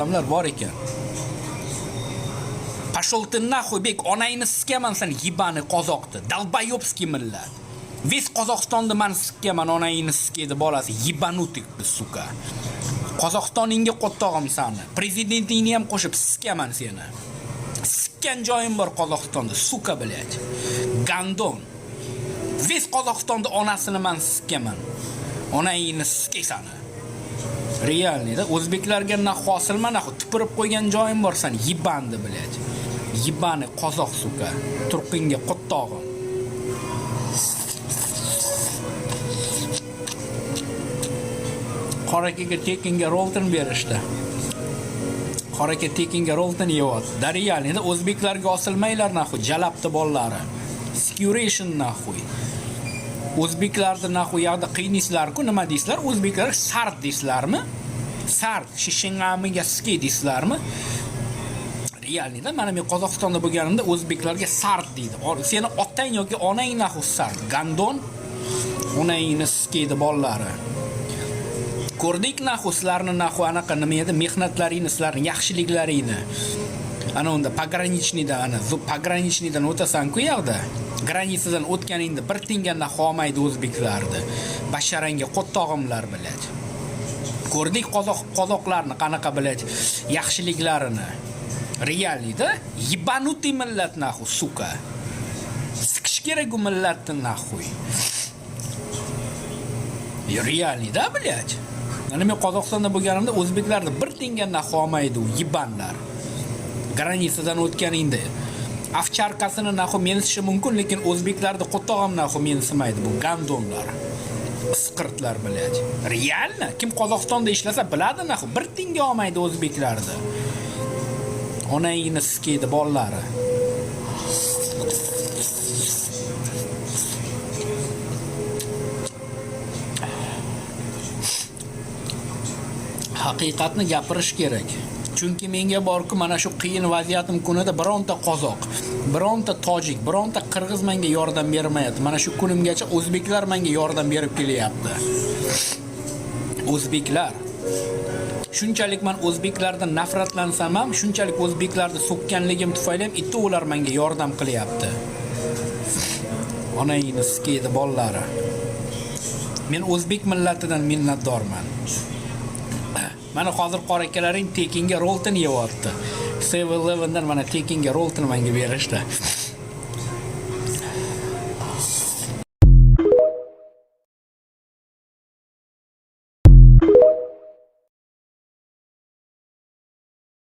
Odamlar bor ekan. Пошел ты нахуй, bek, onangni sikaman san, ебаный qozoqni. Долбоёбский millat. Весь Qozog'istonni man sikaman, onangni sikaydi bolasi, ебанутый, сука. Qozog'istoningga qo'ttog'im sani. Prezidentingni ham qo'shib sikaman seni. Sikkan joyim bor Qozog'istonda, сука, блядь. Гандон. Весь Qozog'istonda onasini man sikaman. Onangni sikay sani. Реальный da o'zbeklarga na hosilma, na tupurib qo'ygan joyim bor san, ебанды, блядь. Ебаный qozoq, сука. Turqingga qo'ttog'im. Qorakaga tekinga Rolton berishdi. Qoraka tekinga Rolton yeyapti. Да реальный da o'zbeklarga osilmanglar нахуй, jalabdi bolalari. Securation нахуй. O'zbeklarni нахуй yoqda qiynaysizlar-ku, nima deysizlar? O'zbeklar sart deysizlarmi? Sart, shishingamiga ski deysizlarmi? Реальный da mana men Qozog'istonda bo'lganimda o'zbeklarga sart deydi. Seni otang yoki onang нахуй sart, гандон. Onangni skiydi bolalari. Ko'rdik нахуй sizlarni нахуй anaqa nima edi, mehnatlaringni, sizlarni yaxshiliklaringni. Ana unda пограничный dan, ana пограничный dan o'tasan-ku yoqda. Граница dan o'tganingda bir tinga нахуй olmaydi o'zbeklarni. Basharangga qo'ttog'imlar, блядь. Ko'rdik qozoqlarni qanaqa, блядь, yaxshiliklarini. Реальный da ебанутый millat нахуй, сука. Sikish kerak u millatni нахуй. Реальный da, блядь. Mana men Qozog'istonda bo'lganimda o'zbeklarni bir tinga нахуй olmaydi u ебан lar. Граница dan o'tganingda овчарка sini нахуй mensishi mumkin, lekin o'zbeklarni qo'tog'im нахуй mensimaydi bu гандон lar. Isqirtlar, блядь. Реально? Kim Qozog'istonda ishlasa biladi нахуй, bir tinga olmaydi o'zbeklarni. Onangni sikaydi bolalari. Haqiqatni gapirish kerak. Chunki menga borku mana shu qiyin vaziyatim kunida bironta qozoq, bironta tojik, bironta qirg'iz menga yordam bermayapti. Mana shu kunimgacha o'zbeklar menga yordam berib kelyapti. O'zbeklar. Shunchalik men o'zbeklardan nafratlansam ham, shunchalik o'zbeklarni so'kkanligim tufayli ham itti ular menga yordam qilyapti. Onangni sikaydi bolalari. Men o'zbek millatidan minnatdorman. Mana hozir qora akalaring tekinga Rolton yeyapti. 7-Eleven'dan mana tekinga Rolton menga berishdi.